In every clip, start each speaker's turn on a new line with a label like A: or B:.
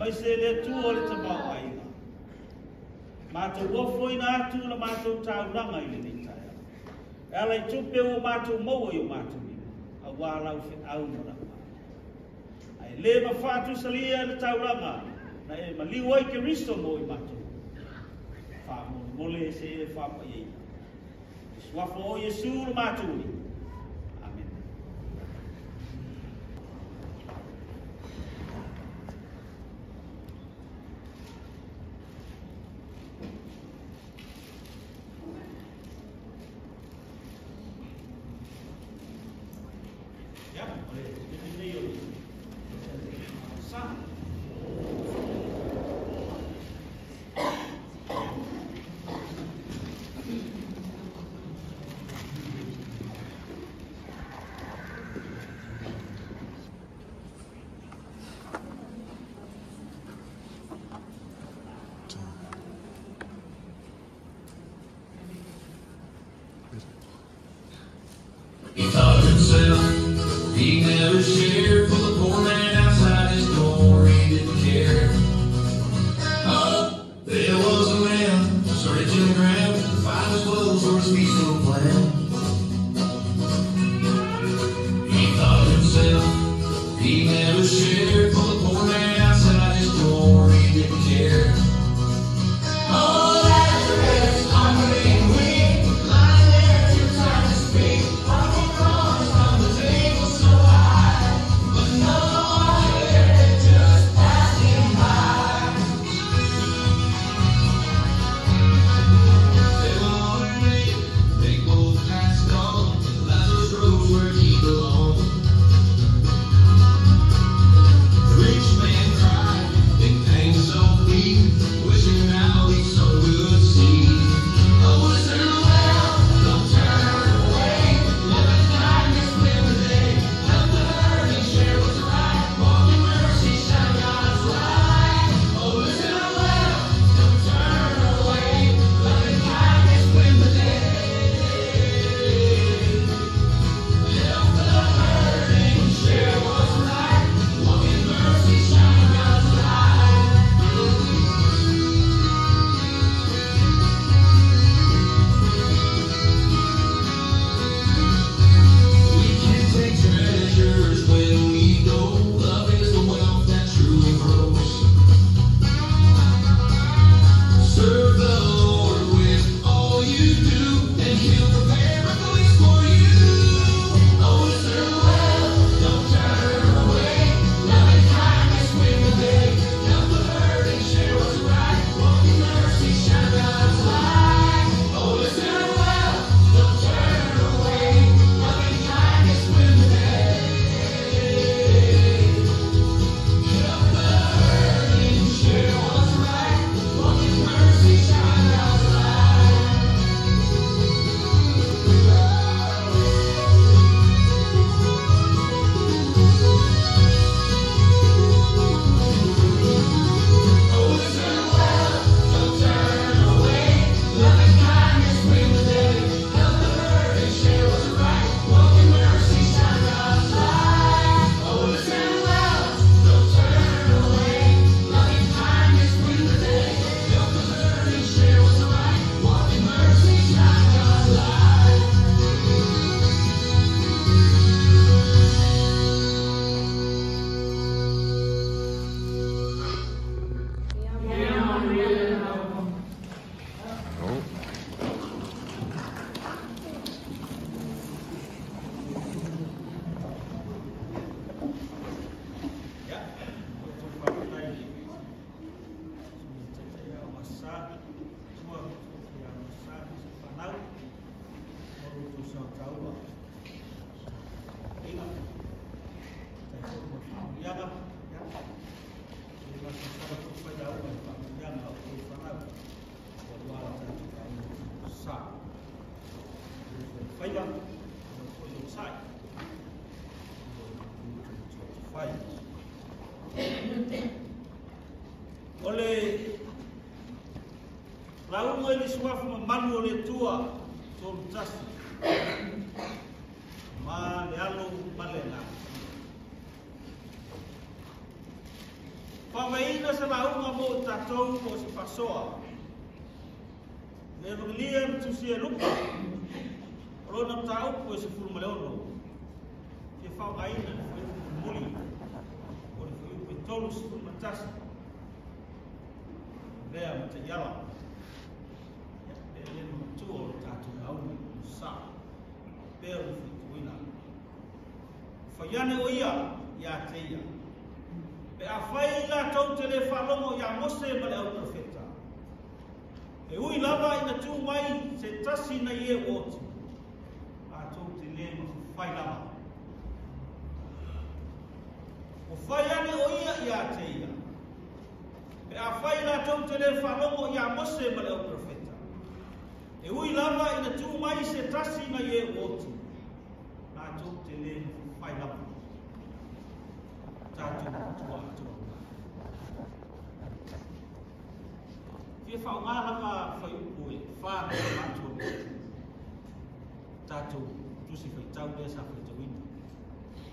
A: Aemaise le Atua o le tamaoaiga. Matou ofoina atu la matou taulaga i lenei taeao. E ala i tupe ua matou maua i o matou lima, auā lau feau ma lau maa. Ae le mafaatusalia le taulaga na e maliu ai Keriso mo i matou. Faamolemole se e faapaiaina. I le suafa o Iesu lo matou Alii. Amene. Ia, o le taimi lenei o le sa.
B: He thought to himself, he never shared for the poor man outside his door, he didn't care. Oh, there was a man, so rich and grand, the finest clothes or his feast no plan. He thought to himself, he never shared for the poor man outside his door, he didn't care. Oh, Lazarus, I'm getting weak, lying there too tired to speak. Crumble crumbs from the table so high, but no one heard it, just passed him by. They were made, they both passed on, and Lazarus rose where he belonged. The rich man cried in pain so deep, wishing now he so would see. Oh, listen well, don't turn away. Love and kindness win the day. Help the hurting, share what's right. Walk in mercy, shine God's light. Oh, listen well, don't turn away. Love and kindness win the day. Help the hurting, share what's right. Walk in mercy, shine God's light. We can take treasures when we go. Love is the wealth that truly grows. Serve the Lord with all you do, and He'll prepare a place for you. Oh, listen well, don't turn away. Love and kindness win the day. Help the hurting, share what's right. Walk in mercy, shine God's light. Oh, listen well, don't turn away. Love and kindness win the day. Help the hurting, share what's right. Walk in mercy, shine God's light. Oh, listen well, don't turn away. Love and kindness win the day. Help the hurting, share what's right. Walk in mercy, shine God's light. Oh, listen well, don't turn away. Love and kindness win the day. Help the hurting, share what's right. Walk in mercy, shine God's light.
A: Ia, o tou faafetai i Sui Taitai o Asa, Tua Taitai o Asa, se fanau, mo lo outou sautaua. Ina, tai foi mo le faamanuiaga, ia, se le masalosalo foi failauga i le faamanuiaga a outou fanau, aua le tatou aiga sa. Faiva, o foi o sai. Fai. O le lauga i le suafa mamalu o le Atua, 31, ma le Alo ma le Agaga. Faavaeina se lauga mo i tatou po o se faasoa. Le Evagelia na tusia e Luka, o lona mataupu e 16, fia faaaogaina le fuaiupu mulimuli o le fuaiupu e 31, avea ma taiala, ia, pe le manatua o le tatou lauga i sa, pea o le faitauina. Fai ane o ia ia te ia, pe afai latou te le faalogo ia Mose ma le au profeta, e ui lava ina tu mai se tasi nai e ua oti, latou te le mafafai lava. Ua fai ane o ia ia te ia, pe afai latou te le faalogo ia Mose ma le au profeta, e ui lava ina tu mai se tasi nai e ua oti, latou te le mafafai lava. Tatou matua atoa. Fia faaaoga lava fuaiupu e fa na matua tatou tusi faitau lea sa faitauina.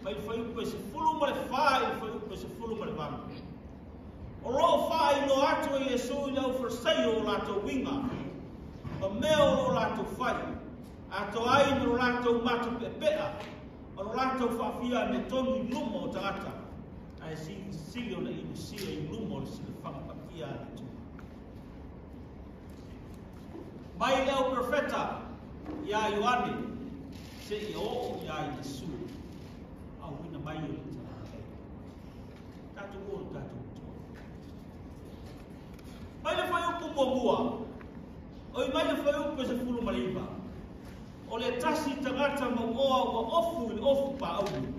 A: Mai le fuaiupu e 14 i le fuaiupu e 18. O lo o faailoa atu e Iesu i le auFariseio o latou uiga, ma mea o lo o latou fai, atoa ai ma lo latou matupeapea, ma lo latou faafia amiotonu i luma o tagata, ae silisili ona inusia i luma o le silafaga paia a le Atua. Mai le au profeta ia Ioane seia oo ia Iesu, auina mai o le talalelei. Tatou o le tatou matua. Mai le fuaiupu muamua, oi mai le fuaiupu e 19, o le tasi tagata mauoa ua ofu i le ofu paauli,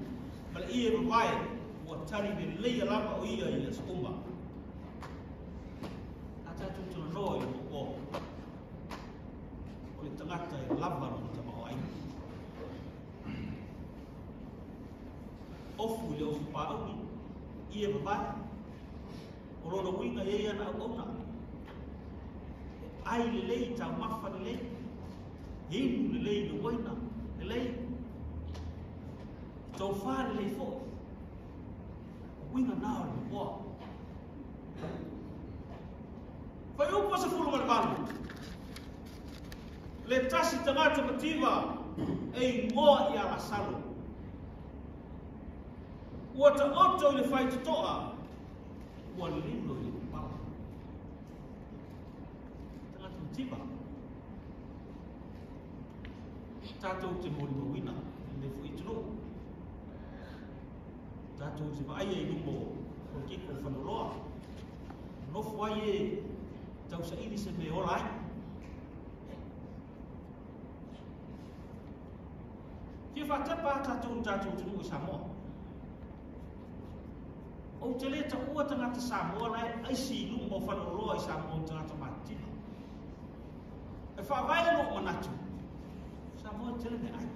A: ma le ie vavae, ua tali leleia lava o ia i le aso uma. A tatou talanoa i le mauoa, o le tagata e lava lona tamaoaiga. Ofu i le ofu paauli, ie vavae, o lona uiga e i ai ana auauna. E ai lelei, taumafa lelei, inu lelei le uaina lelei, tofa lelei foi. O uiga na o le mauoa. Fuaiupu 18. Le tasi tagata mativa e igoa ia Lasalo. Ua taoto i le faitotoa, ua lilo i le papala. Tagata mativa. Tatou te molimauina i lenei foi atunuu. Tatou te vaaia i luma o le kiko o Faleoloa. Nofo ai e tausaili se mea e ola ai. Fia faatepa a tatou i tatou atunuu i Samoa. Ou te le taua tagata Samoa la e aisi i luma o Faleoloa i Samoa o tagata matitiva. E faavae lou manatu, Samoa e tele meaai.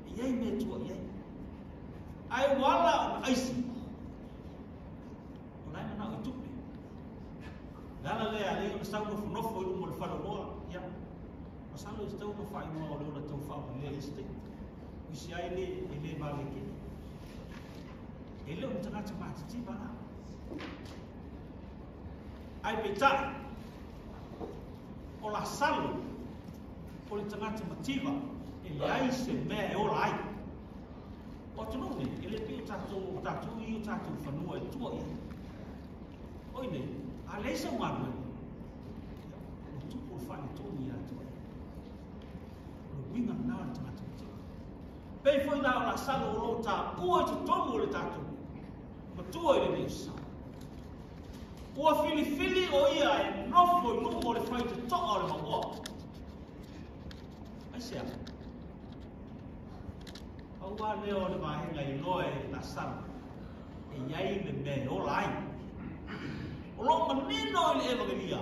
A: E i ai mea e tua i ai. Ae ua ala ona aisi, o la e manao i tupe. Le ala lea e ala ai ona sau nofonofo i luma o le faleoloa, ia, masalo e tatau ona faaigoa o le ola tau faavalea i isi taimi. O isi lava e le vale tele. E le o ni tagata matitiva la. Ae peitai, o Lasalo, o le tagata mativa, e leai se mea e ola ai. O atunuu nei, e le pei o tatou, o tatou i o tatou fanua e tua i ai. O i nei, a leai sau galuega, ia, ua tupu le faaletonu ia te oe. O le uiga lena o le tagata mativa. Pei foi la o Lasalo o lo o taua i totonu o le tatou matua i lenei aso. Ua filifili o ia e nofo i luma o le faitotoa o le mauoa. Aisea? Pau lava lea o le vaega e iloa e Lasalo e i ai le mea e ola ai. O lo o manino i le Evagelia,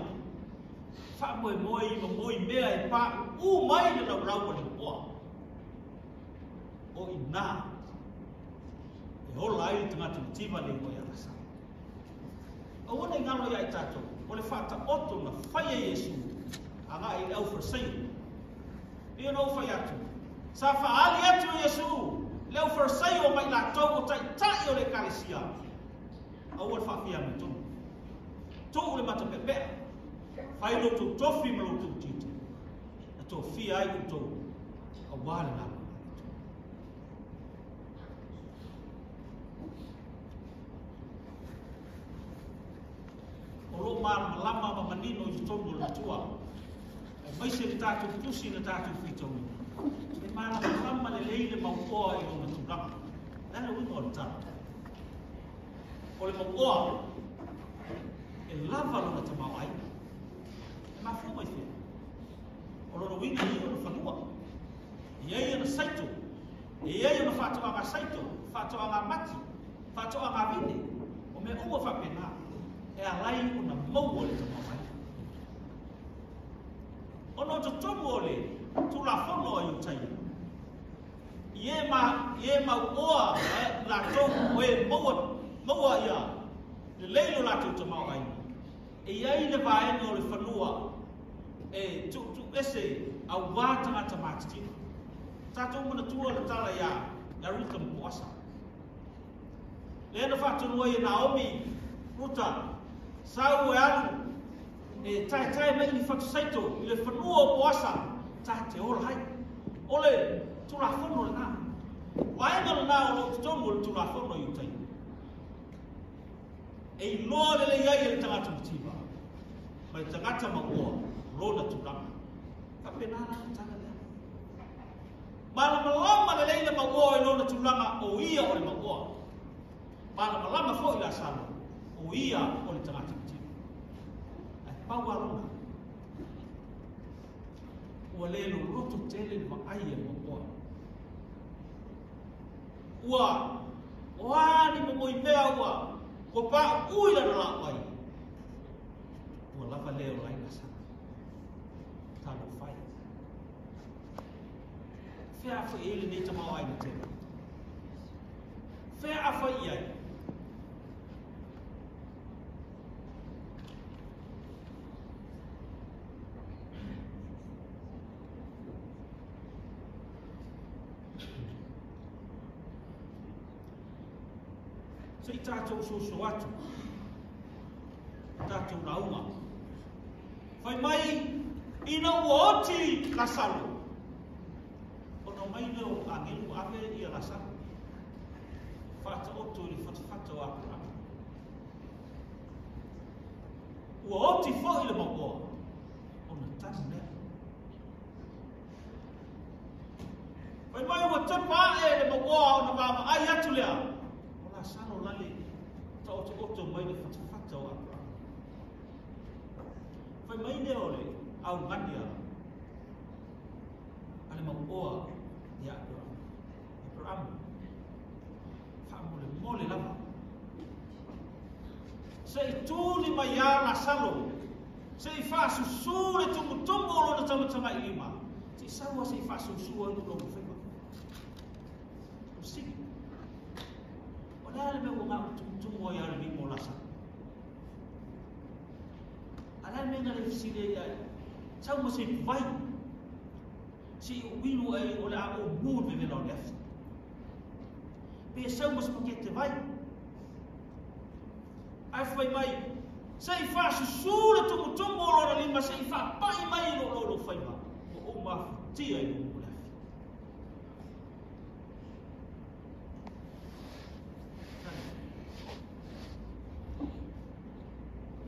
A: faamoemoe i mamoi mea e pauu mai le laulau a le mauoa. O i ina e ola ai le tagata mativa le igoa ia Lasalo. Aua ne i galo ia i tatou, o le faataoto na fai e Iesu agai i le auFariseio. Pei ona ou fai atu, sa faaali atu e Iesu le auFariseio ma i latou o taitai o le Ekalesia. Aua le faafia amiotonu. Tuu le matapeapea. Fai lo outou tofi ma lo outou tiute. Na tofia ai outou auā le galuega. O lo o malamalama ma manino i totonu o le Matua, aemaise le tatou tusi na tatou faitauina, e malamalama lelei le mauoa i lona tulaga. O le a le uiga o le tala? O le mauoa, e lava lona tamaoaiga. E mafua mai fea? O lona uiga e i ai ona fanua, e i ai ona saito, e i ai ona faatoaga saito, faatoaga mati, faatoaga vine, o mea uma faapena, e ala ai ona maua le tamaoaiga. Ona o totonu o le Tulafono a Iutaia, i e mauoa latou o e maua ia lelei lo latou tamaoaiga, e i ai le vaega o le fanua e tuutuuese auā tagata matitiva. Tatou manatua le tala ia Ruta ma Poasa. Lea na faatonu ai e Naomi, Ruta, sau e alu e taetae mai ni fatusaito i le fanua o Poasa, ta te ola ai. O le Tulafono lena. Vaega lena o lo o totonu o le Tulafono i Iutaia. E iloa lelei ai e le tagata mativa ma le tagata mauoa lona tulaga. Faapena la le tala lea. Malamalama lelei le mauoa i lona tulaga o ia o le mauoa. Malamalama foi Lasalo o ia o le tagata mativa. Ae pau lava lona. Ua le loloto tele le vaai a le mauoa. Ua o a ni momoi mea ua paui lana lau ai. Ua lava le o lai Lasalo. Talofa e. Fea afa i ai lenei tamaoaiga tele. Fea afa i ai. Se i tatou soso atu, tatou lauga. Fai mai ina ua oti Lasalo, ona mai lea o agelu ave ia Lasalo. Faataoto i le fatafata o Aperama. Ua oti foi le mauoa, ona tanu lea. Fai mai ua tepa ae le mauoa ona vaavaai atu lea. O Lasalo lale taotooto mai le fatafata o Aperama. Fai mai lea o le augani a le mauoa ia Aperama. Aperama, faamolemole lava. Se i tuli mai ia Lasalo, se i faasusu le tumutumu o lona tamatamailima. Se i saua se i faasusu ai lona faiva. O sili. O le a le mea ua gau tumutumu ai a le lima o Lasalo. A le a le mea na le fesili ai ai. Sau ma se i vai. Se i uilu ai o le a o mu le vevela o le afi. Pe sau ma se pakete vai. Ae fai mai, se i faasusu le tumutumu o lona lima, se i faapai mai i lo faiva. Ua ou mafutia i le afi.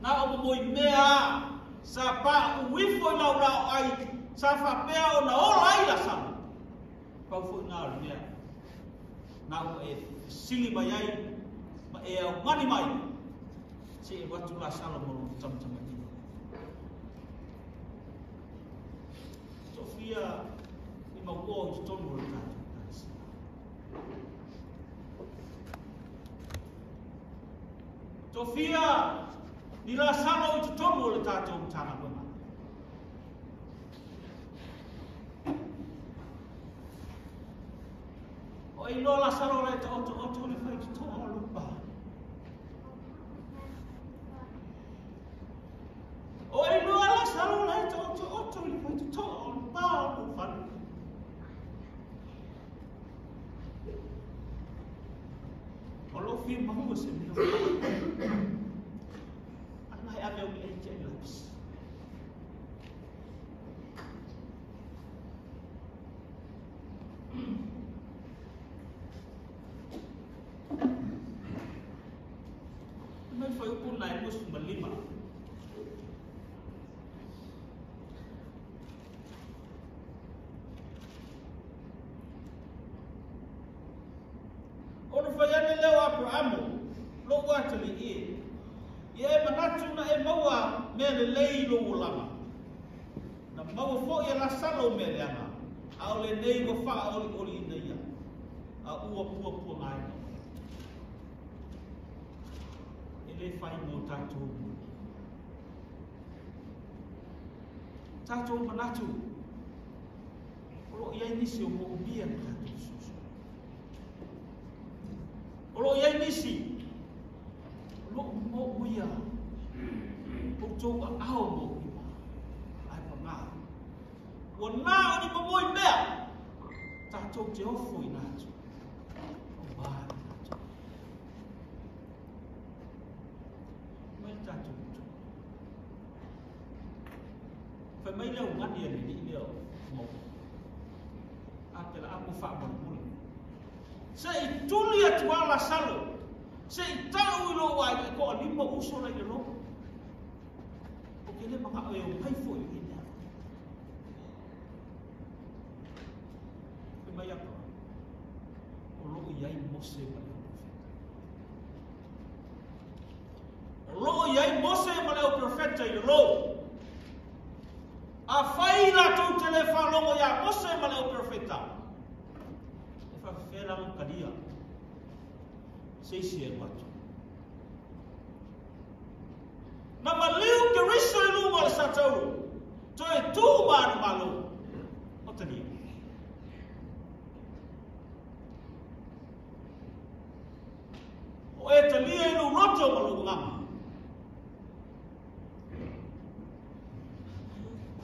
A: Na o momoi mea sa pa uifo i lau lao ai, sa faapea ona ola ai Lasalo. Pau foi na o le mea. Na ua e fesili mai ai, ma e augani mai, se i alu atu Lasalo ma lona tamatamailima. Tofia i mauoa i totonu o le tatou ekalesia. Tofia ni Lasalo i totonu o le tatou Matagaluega. O e iloa Lasalo le taotooto le faitotoa o lupa. O e iloa Lasalo le taotooto le faitotoa o lupa o lupa. O lo fia maua se mea. tiai lapisi. Mai fai upu nai 25. Ona fai ane leo Aperamo, lou atali ie. Ia e manatu na e maua mea lelei lou olaga. Na maua foi e Lasalo mea leaga, a o lenei ua faaolioliina ia, a ua puapuagaina oe. E le fai mo tatou. Tatou manatu, o loo i ai nisi o moomia le tatou fesoasoani. O loo i ai nisi o loo moomia outou aao mo lima. Ai pagā. Ua na o ni momoi mea, tatou te ofo i nātu. O wā le tatou. Mai le tatou utu. Fai mai leo ngani a le li leo mau. A te la apo wha mole. Se i tuli atu a Lasalo. Se i tau i lo wai e ko a lima uso la i le lo. O ke le manga o e o mai fo i le nea. Fai mai apa. O lo i ai Mose ma le profeta. O lo i ai Mose ma le profeta i le lo. A fai la tou te le whalongo ia Mose ma le profeta. E whawhera mo karia. Se isi e watu. Na maliu ke riso i lunga le satauru. Toe tū maanu malo. O tania. O e talia i lu roto ma lu ngama.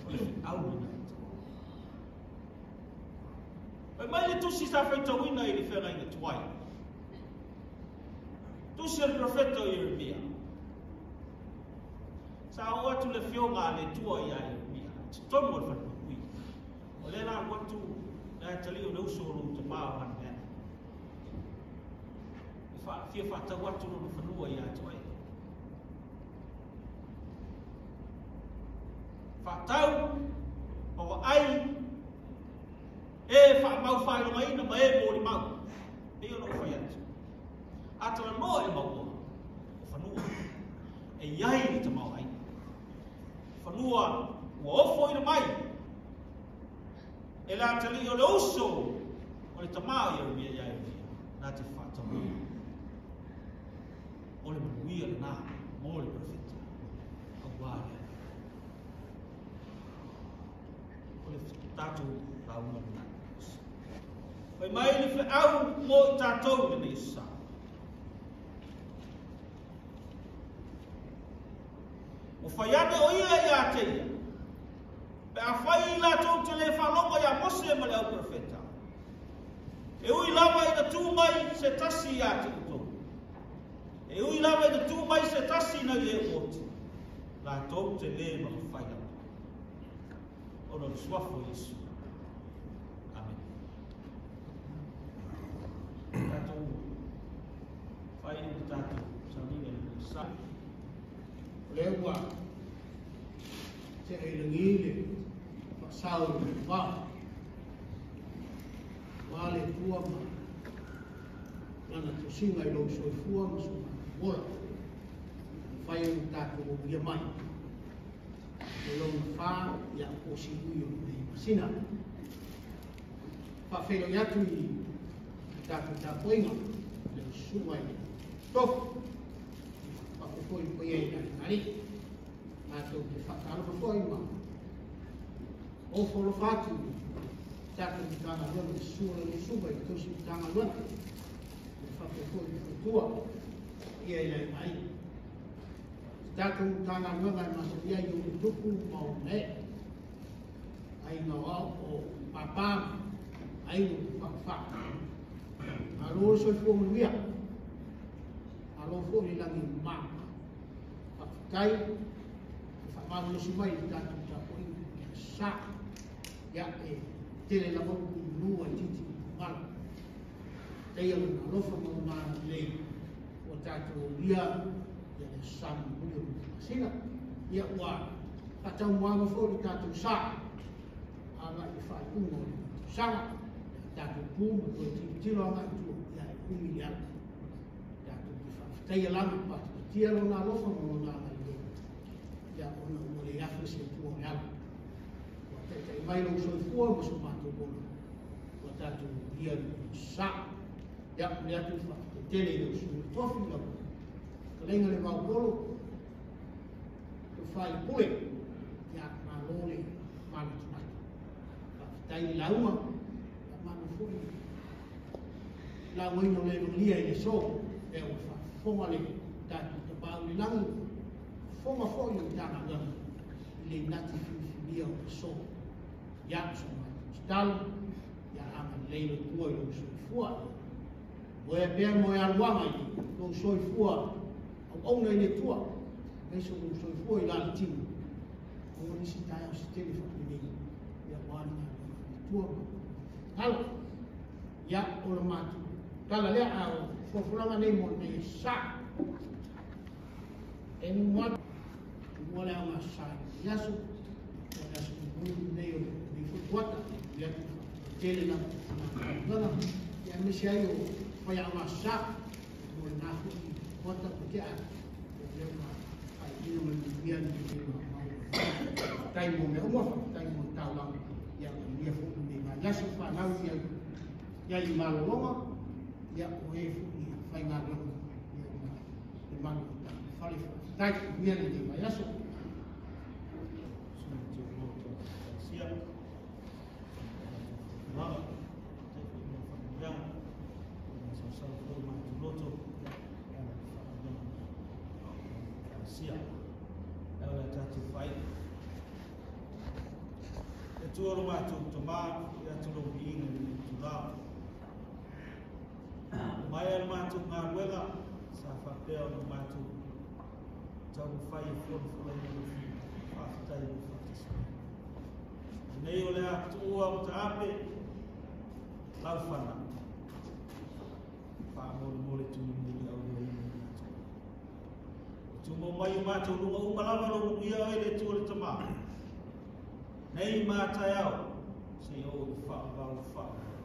A: O le whiau ina. Pai mai le tusi sa whaitauina i le whenga i le tuai. Tusi le profeta o Ieremia. Sa o atu le fioga a le tua ia Ieremia. Te tomo le whanapui. O le la watu le atali o le uso o lo te maa o mea. E fia whatau atu lo whanua ia atu ai. Whatau, o ai, e wha mau whailonga ina ma e mōri mau. E o lo whai atu. Atala noa e maua, o whanua, e iai i te mau ai. Whanua, ua ofo ina mai. E la atali o le uso, o le tamau ia umia ia ia, nā te whatau. O le manuia le nā, mō le profeta, au wā le. O le tātou rāunga nā. Fai mai le whiau mō i tātou le nei sa. O whai ane o ia ia te ia. Pe a whai i lātou te le whalongo ia Mose ma le au profeta. E ui lava i na tū mai se tasi ia te utou. E ui lava i na tū mai se tasi na i e oti. Lātou te le ma whai lava. Ona le suafo Yesu. Amen. Tātou whai i le tātou saunina le sa.
C: O le ua te eilangi le whasau le wā. Wā le tua ma lana tosinga i lou soifua ma so ola. Whai o tātou o ia mai. O lona whā ia o si ui o nei masina. Whawhelo i atu i tātou tāpoinga le usunga i tofu. Whawhoi i koe i nari. Tātou te whakalofa foi ma. O wholofa atu tātou te tānga luana te sua le usunga i tausi te tānga luana. Whawhoi i whatua ia i lai mai. Tātou tānga luana i masalia i o tupu ma o nei. Ai ngā o pāpā, ai ngā whakawhaka. Alo soifua manuia. Alo foi le lagi mā. Whakatai, Faamalosi mai le tatou tapuaiga i sa. Ia e tele lava upu i manu ae itiiti upu i gala. Faafetaia Lona alofa ma Lona agalelei ua tatou aulia ia le aso Sa mulimuli o le masina. Ia ua faataumuaga foi le tatou sa agai i le faaiuga o le tausaga. Ia tatou tu ma toe tilotilo agai i tua, ia e umi le ala. Tatou te faafetaia lava ma patipatia Lona alofa ma Lona agalelei, ia ona ua le afe se Atua o le ala. Ua taitai mai lou soifua ma so matou ola, ua tatou aulia le sa. Ia, momoli atu le faafetai tele i lau susuga tofi, lau fetalaiga le Vaupolo, tofa i le pule, ia malo le manatunatu. Faafetai i le lauga, ia malo foi le laugaina o le Evagelia i le aso, lea ua faafofoga le tatou Tapaau i le lagi, fofoga foi le Matagaluega i le nati filifilia o le aso. Ia, so matou tatalo, ia agalelei le Atua i lou soifua. Moea pea moe aluaga i lou soifua auauna i le Atua, aemaise o lou soifua i lalatino, maua nisi taeao se tele faapenei, ia aua le galuega a le Atua ma finagalo. Ia, o le matou tala lea, a o folafolaga nei mo lenei aso Sa. E muamua atu, muamua le aoga aso Sa i lenei aso, o le aso mulimuli lenei o lenei foi kuata, e momoli atu le faafetai tele lava i le Matagaluega, ia aemaise ai o faiaoga aso Sa mo lena foi kuata ua tea atu, ia lea ua faaiuina ma le manuia lenei maumau. Faafetai mo mea uma, faafetai mo le taulaga, ia manuia foi lenei vaiaso, fanau ia i malologa, ia o e foi faigaluega ia ma le malu o tatou fale. Faafetai, manuia lenei vaiaso.
A: Sia. Lava. Sia. E o le tatou fai. E tua lo matou tamā, i atu lou viiga i lenei itulā. Mai a le matou galuega, sa faapea ona matou taumafai e folafolaina lou finagalo. Faafetai i lou faatasi mai. Lenei o le a tuua ma taape lau fanau. Faamolemole tulimuli auliaina i matou. O tumau mai o matou luga uma lava lou manuia oe le Atua le Tamā. Nei ma taeao, seia oo i le faavavau faavavau.